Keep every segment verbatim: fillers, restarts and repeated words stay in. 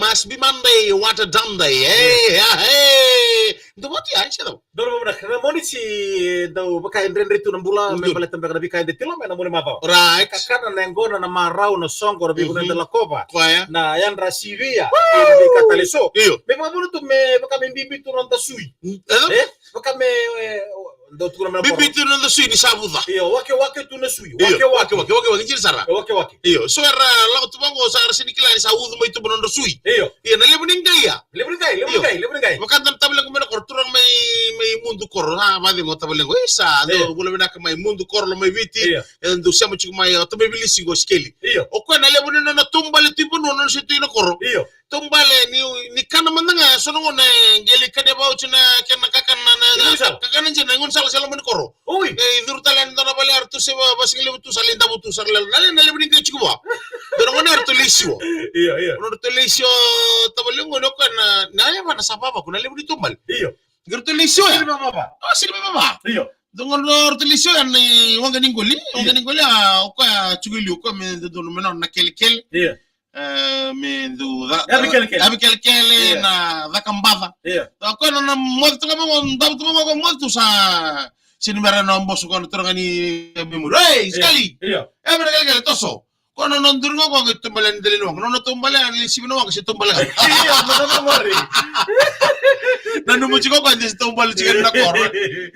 Must be Monday, what a dumb day. Hey, yeah, hey. Dou voti ai, se dou. Dou voti na moni si dou vaka e dredre tu na bula, me baleta beka na veika eda tiko mai na moni macawa. Right. Kakana, na yaqona, na marau, na soqo, na veivanua eda lakova. Koya. Na yadra sivia. Na veika tale so. Io. Me vavuna tu me vaka me bibi tu na noda sui. E? Vaka me, e, dau tukuna mai na bibi tu na noda sui ni sa vuca. Io, wake wake tu na sui. Io, wake wake, wake wake, wake wake, jiri sara. Wake wake. Io, so era lako tu vaqo sa era sega ni kila ni sa ucu mai tuba na nodra sui. Io. Io, na levu ni qai ya. Levu ni qai, levu ni qai, levu ni qai. Vaka da na tavalequ mai na koro, turaga mai, mai Mudu koro, a, vacegu tavalequ. E sa, dou bula vinaka mai Mudu koro, lo mai Viti. Io. E dou sema tiko mai, o tamai Vilisi qo Sikeli. Io. O koya na levu ni nona taubale tu i vanua, nona se tu i na koro. Io. Taubale ni, ni kana mada ga, so na gauna e qai lai kania vauci na kena kakana na, na kakana dina, e gaunisala se loma ni koro. Oi. E curu tale yani dua na vale, eratou se va, vasigalevu tu, sa lai davo tu, sa lai, na levu ni qai tiko vua. Dua na gauna eratou lai siwa. Io, io. Eratou lai siwa, tavalequ ni o koya na, na yavana sa vavaku, na levu ni taubale. Io. Eratou lai siwa ya. Sega ni vava. A, sega ni vava. Io. Dua na gauna eratou lai siwa ya na i waqa ni qoli, waqa ni qoli, a, o koya tiko i liu, o koya me dodonu me nona na kelekele. Io. E, me dou ca-, yavi kelekele. Yavi kelekele, io, na caka baca. Io. O koya na, na moce tu ga vaqo, davo tu vaqo, moce tu sa. Sega ni bera na boso ko na turaga ni memory. Ei, Sikeli. Io. E, me na kelekele, toso. Ko na nona duri ga ko qai taubale ni dela ni waqa. Nona taubale ni sivi na waqa se taubale ga. Io, na nona mori. Nanuma tiko ko qai se taubale tiko na koro.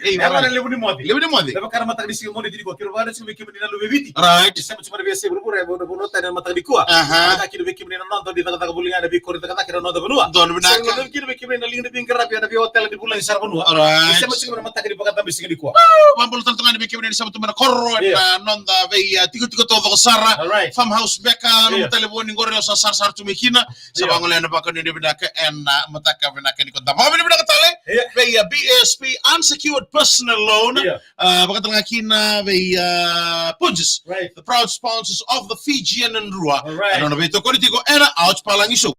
Ei, e, vaka na levu ni moce. Levu ni moce. Me vaka na mataka ni siga Moniti nikua, keirau vakavinavinaka tiko vei kemuni na luve i Viti. Right. Sema tiko mai na veiyasai vuravura, e, vanua, vanua tani na mataka nikua. Aha. Vaka kina vei kemuni na noda ni cakacaka voli ga ena veikoro ni cakacaka ena noda vanua. Donu vinaka. Sema tiko vei kemuni na liga ni veiqaravi ena veiotela ni vula ni sara vanua. Right. Sema tiko mai na mataka ni vakacabe siga nikua. Vabula tale tu ga ni vei kemuni ni sema tu mai na koro, io, ena noda vei, a, tikotiko taucoko sara. Alright. Farmhouse beka, io, nomu talevoni qori o sa sarasara tu mai kina. Sa, io, vagolea na vakanuinui vinaka ena, a, mataka vinaka nikua. Da vakavinavinaka tale, io, vei, a, B S P Unsecured Personal Loan. Io. A, vakatalega kina vei, a, Punjas. Right. The proud sponsors of the Fijian Drua. Alright. Ena nona veitokoni tiko ena Ouch Palagi Show.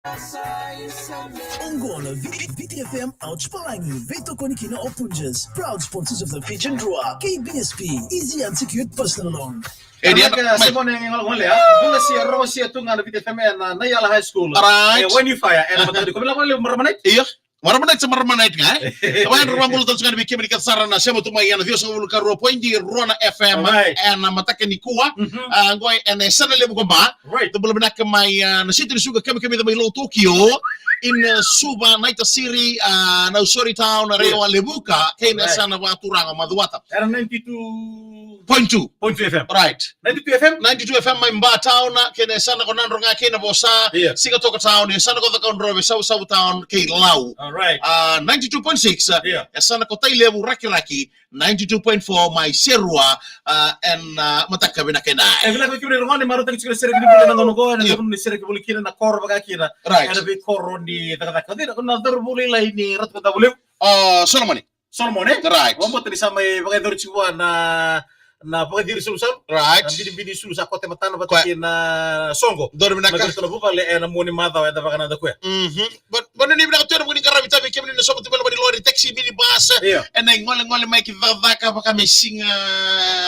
Oqo na V-, V T F M Ouch Palagi, veitokoni kina o Punjas, proud sponsors of the Fijian Drua, kei B S P, Easy Unsecured Personal Loan. E, ni, Simone, ngole, ngole, a? Bula sia, rogo sia tu ga na V T F M ena, na Yala High School. Alright. E, when you fire, ena mataka nikua, me lako levu marama night. Io. Marama night, sa marama night ga, e? Vaya, ra vabula tale tu ga ni vei kemuni kece sara na sema tu mai ena ciwasagavulu ka rua poidi rua na F M, alright, ena mataka nikua. Mhm. A, qo ena yasana levu ko Ba. Right. Tou bula vinaka mai, a, na siti ni suka kemikemi mai Low Tokyo. In, a, Suva, Naita City, a, Nausori Town, na, right, Rewa, Levuka, kei na, right, yasana vakaturaga o Macuata. Era ninety-two point two. Point two F M. Right. Ninety-two F M? Ninety-two F M mai Ba Town, kei na yasana ko Nadroga, kei na Vosa, yeah, Sigatoka Town, yasana ko Cakaudrove, Savusavu Town, kei Lau. All right. A, ninety-two point six, yeah, yasana ko Tailevu, Rakiraki, ninety-two point four mai Serua, a, ena, a, mataka vinaka edai. E, vinaka vei kemuni na gone, marautaki tiko na sereki ni vuli ena gauna qo, ena, yeah, gauna ni sereki vuli kina na koro vaka kina. Right. Ena veikoro ni cakacaka. Cei na, na cauravou lailai ni Ratu Vakacavulevu? O Solomoni. Solomon, e? Right. Au vakabauta ni sa mai vakayacori tiko vua na, na vakaciri salusalu. Right. Na binibini sulu sa kote matana vata kei na soqo. Donu vinaka. Mai qito na vuvale ena mua ni macawa eda vakanadakuya. Mhm. But, but ni vinaka tu ena vuku ni qaravi tavi kemuni na soqo tu mai loma ni lori, taxi, minibus. Io. Ena igolegole mai ki cakacaka vaka me siga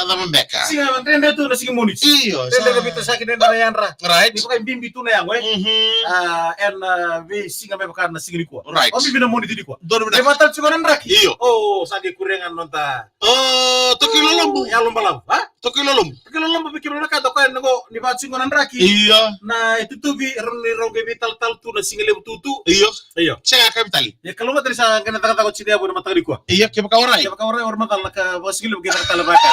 cava beka. Siga dredre tu na siga Moniti. Io, dredre sa na veitasaki, dredre na yadra. Right. Ni vakabibi tu na yago, e? Mhm. A, ena, a, veisiga me vaka na siga nikua. Right. O bibi na Moniti nikua. Donu vinaka. E vata tiko na draki. Io. O, sa qai kuria ga na noda. O, toki lolobu. Yalo balavu, a? Toki lolobu. Toki lolobu vei kemuni na ka toka ena qo ni vata tiko na draki. Io. Na itutuvi, rau ni rau qai veitalatala tu na siga levu tutu. Io. Io. Sega ka vitali. Ia, kalougata ni sa qai na cakacaka o Jini Yavu ena mataka nikua. Ia, kevaka warai. Kevaka warai, warai macala na ka vakasigalevu qai caka tale vaka.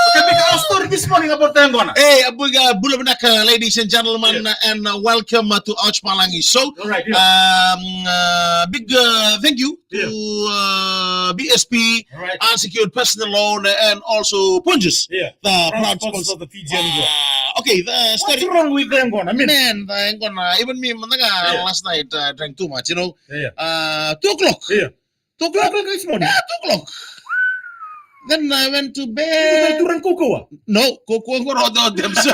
Okay, big, our story this morning about the yaqona. Hey, a big, uh, bula vinaka, ladies and gentlemen, yeah, and, uh, welcome, uh, to Ouch Palagi Show. All right, yeah. Um, uh, big, uh, thank you to, yeah, uh, B S P, all right, Unsecured Personal Loan, and also Punjas, yeah, the proud sponsors of the Fijian Drua. Uh, okay, the story. What's wrong with the yaqona? I mean, man, the yaqona, even me, madaga, yeah, last night, uh, drank too much, you know. Yeah. Uh, two o'clock. Yeah. Two o'clock? Two o'clock this morning? Yeah, two o'clock. Then I went to bed. Turang kukua? No, kukua qo rodo dems.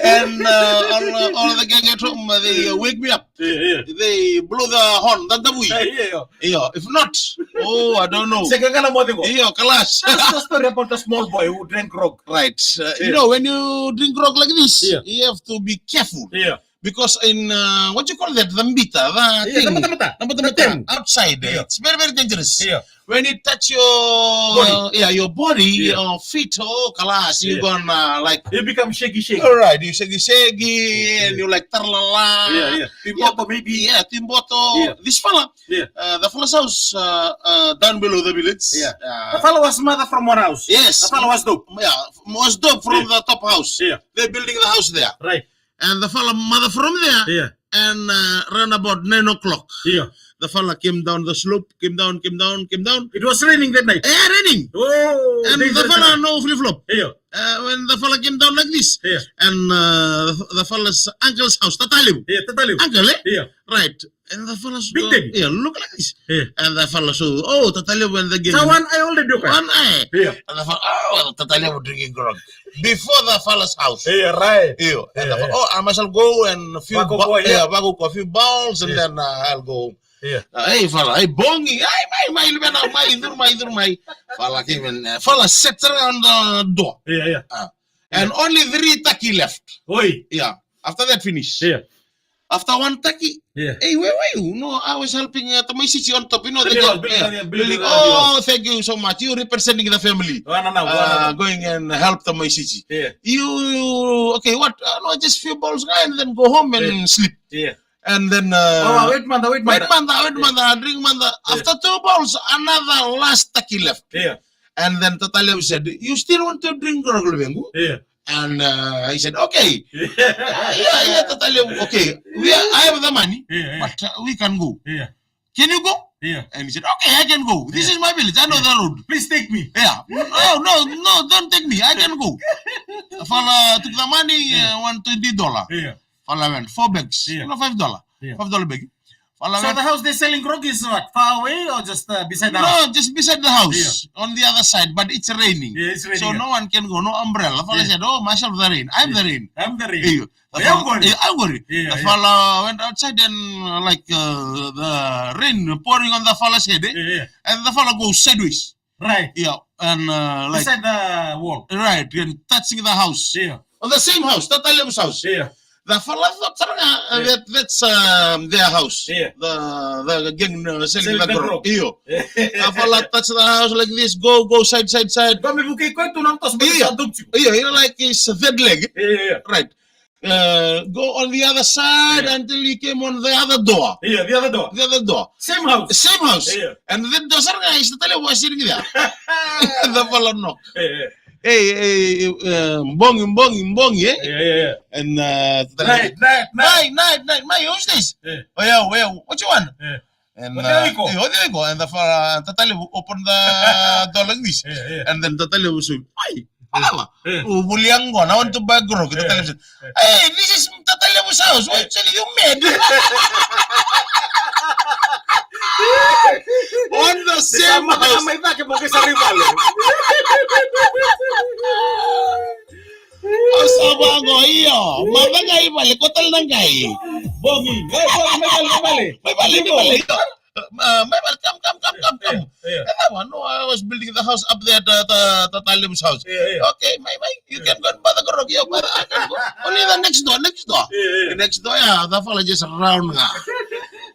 And uh, all, all the gang at home, uh, they uh, wake me up. Yeah, yeah. They blow the horn, the tabui. Yeah, yeah, yeah. Yeah, if not, oh, I don't know. Se kagana mo tiko. Yeah, kalas. That's the story about the small boy who drank grog. Right. Uh, yeah. You know, when you drink grog like this, yeah, you have to be careful. Yeah. Because in, uh, what you call that, the mbita, the, yeah, thing, the mata, mata. The mata, the mata. Outside, yeah, it's very, very dangerous. Yeah. When it touch your, body, uh, yeah, your body, yeah, your feet, oh, kalas, you, yeah, gonna, like, you become shaky, shaky. All right, you shaky, shaky, yeah, and you like tarlala. Yeah, yeah. Timboto, yeah, maybe. Yeah, timboto. Yeah. This fella, yeah, uh, the fella's house, uh, uh, down below the village. Yeah. Uh, the fella was mother from one house. Yes. The fella was dope. Yeah, was dope from, yeah, the top house. Yeah. They're building the house there. Right. And the fella mother from there, yeah, and uh, ran about nine o'clock. Yeah. The fella came down the slope, came down, came down, came down. It was raining that night. Yeah, raining. Oh, and the fella no flip flop. Yeah. Uh, when the fella came down like this, yeah, and uh, the fella's uncle's house, Tatalevu. Yeah, Tatalevu. Uncle, eh? Yeah. Right. And the fella, big thing. Yeah, look like this. Yeah. And the fella, so, oh, Tatalevu and the gang. Sa one eye already, okay. One eye. Yeah. And the fella, oh, Tatalevu drinking grog. Before the fella's house. Yeah, right. Yeah. And the fella, oh, I must go and few, yeah, yeah, a few bowls and, yeah, then uh, I'll go home. Yeah. Uh, hey, fella, hey, bogi, hey, mai, mai, mai, mai, dur, mai, dur, mai. Fella came and, uh, fella sat around the door. Yeah, yeah. Uh, and, yeah, only three taki left. Oi. Yeah. After that, finish. Yeah. After one taki, yeah, hey, where were you? No, I was helping uh, Tamaisichi on top. You know, the building, yeah, building. Oh, thank you so much. You representing the family. Going and help Tamaisichi. Yeah. You, okay, what? Uh, no, just few balls, and then go home and sleep. Yeah. And then, uh, wait, mother, wait, mother, wait, mother, drink, mother. Yeah. After two balls, another last taki left. Yeah. And then Tatalevu said, you still want to drink, Rogluvengu? Yeah. And uh, he said, okay. Yeah, yeah, Tatalevu, okay. We are, I have the money, yeah, yeah, but uh, we can go. Yeah. Can you go? Yeah. And he said, okay, I can go. This, yeah, is my village. I know, yeah, the road. Please take me. Yeah. No, no, no, don't take me. I can go. Fella took the money, yeah, uh, one twenty dollar. Yeah. Fella went, four bags. Yeah. You know, five dollar. Yeah. Five dollar bag. So the house they're selling grog is what? Far away or just uh, beside the house? No, just beside the house, yeah, on the other side, but it's raining. Yeah, it's raining. So no one can go, no umbrella. Fella said, oh, myself the rain. I'm the rain. I'm the rain. Yeah. The fella, yeah, I'm worried. Yeah, the fella went outside and uh, like uh, the rain pouring on the fella's head, eh? Yeah, yeah. And the fella goes sideways. Right. Yeah, and uh, like beside the wall. Right, and touching the house. Yeah. On the same house, Tatalevu's house. Yeah. The fella thought, uh, yeah, that that's um, their house. Yeah. The the gang uh, selling the grog. Iyo. The fella touch the house like this, go, go, side, side, side. Iyo, you know, like his third leg. Yeah, yeah. Right. Uh, go on the other side, yeah, until he came on the other door. Yeah, the other door. The other door. Same house. Same house. Yeah. And then the other guy is the tale was sitting there. The fellow knock. Yeah, yeah. Hey, hey, uh, mbongi, mbongi, mbongi, eh? Yeah, yeah, yeah. And uh, the night, night, night, night, night, night. Who's this? Yeah. Oh yeah, oh yeah. What you want? Yeah. And uh, iko, eh, o cei iko? And the fa-, Tatalevu open the door like this. Yeah, yeah. And then Tatalevu said, "Ai, alawa, yeah, u voli qo, I want to buy grog." Yeah. Tatalevu said, "Hey, this is Tatalevu's house. What, yeah, you mad?" On the same house. Mai cake mo qai sa rai vale. Au sa vaqo, io. Maca qai vale, ko tale na qai. Bogi, mai vale, mai vale, mai vale. Mai vale, mai vale, io. Uh, mai vale, come, come, come, come, come. Yeah, yeah. And that one, no, I was building the house up there, the, the, the Tatalevu's house. Yeah, yeah. Okay, mai, mai, you can go and buy the grog, io, buy the, I can go. Only the next door, next door. Yeah, yeah. The next door, yeah, the fella just round nga.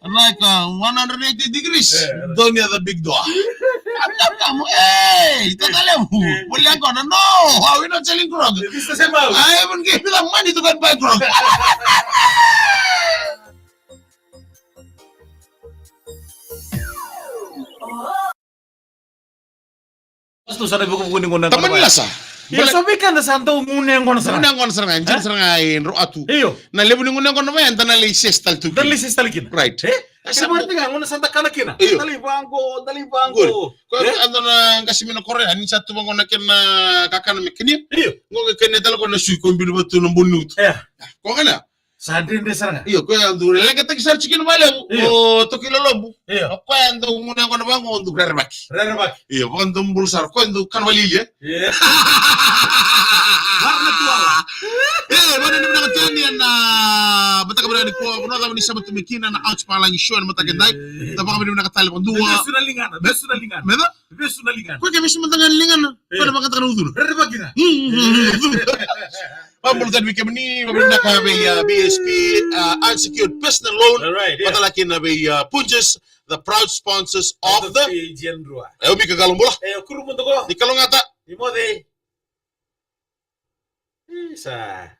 Like uh, one hundred eighty degrees. Yeah. Down near the big door. Come, come, come. Hey, Tatalevu. Yeah. What are you gonna? No, how we not selling grog? It's the same house. I even gave you the money to go and buy grog. Sto sara vuku vuku ni gone. Tamani lasa. Ia so vei keda sa dau gunu yaqona sara. Gunu yaqona sara ga, e dina sara ga e Ratu. Io. Na levu ni gunu yaqona vaya eda na lai sesi tale tu kina. Da lai sesi tale kina. Right. E? Sa vaka ga gunu sa da kana kina. Io. Da lai vaqo, da lai vaqo. Good. Ko e? Eda na qasi mai na koro ya, ni sa tu vaqo na kena kakana me kania. Io. Qo ga kania tale ko na sui ko bini vatu na boni utu. Ia. Ko kania. Sa dredre sara ga. Io, koya dau leqataki sara tiko kina vakalevu. Io. O Toki Lolobu. Io. O koya dau gunu yaqona vaqo dau rerevaki. Rerevaki. Io, vaka dau bulu sara, koya dau kana vakalialia. Io. Vaka na tuala. E, E, vakavinavinaka tale ena mataka vinaka nikua, vanua cava ni sema tu mai kina na Ouch Palagi Show ena mataka edai. Io. Da vakavinavinaka tale vakadua. Vesu na ligana, vesu na ligana. Meca? Vesu na ligana. Ko ke vesu mada ga na ligana. Io. Ko na vakataka na ucuna. Rere vakina. Mm, mm, mm, mm. Vakabula tale vei kemuni, vakavinavinaka vei, a, B S P, a, unsecured personal loan. All right, yeah. Vata kina vei, a, Punjas, the proud sponsors of the P G N Rua. E, o Mika Kalobula. E, o Kuru Mudoko. Ni kalougata. Ni moce. Isa.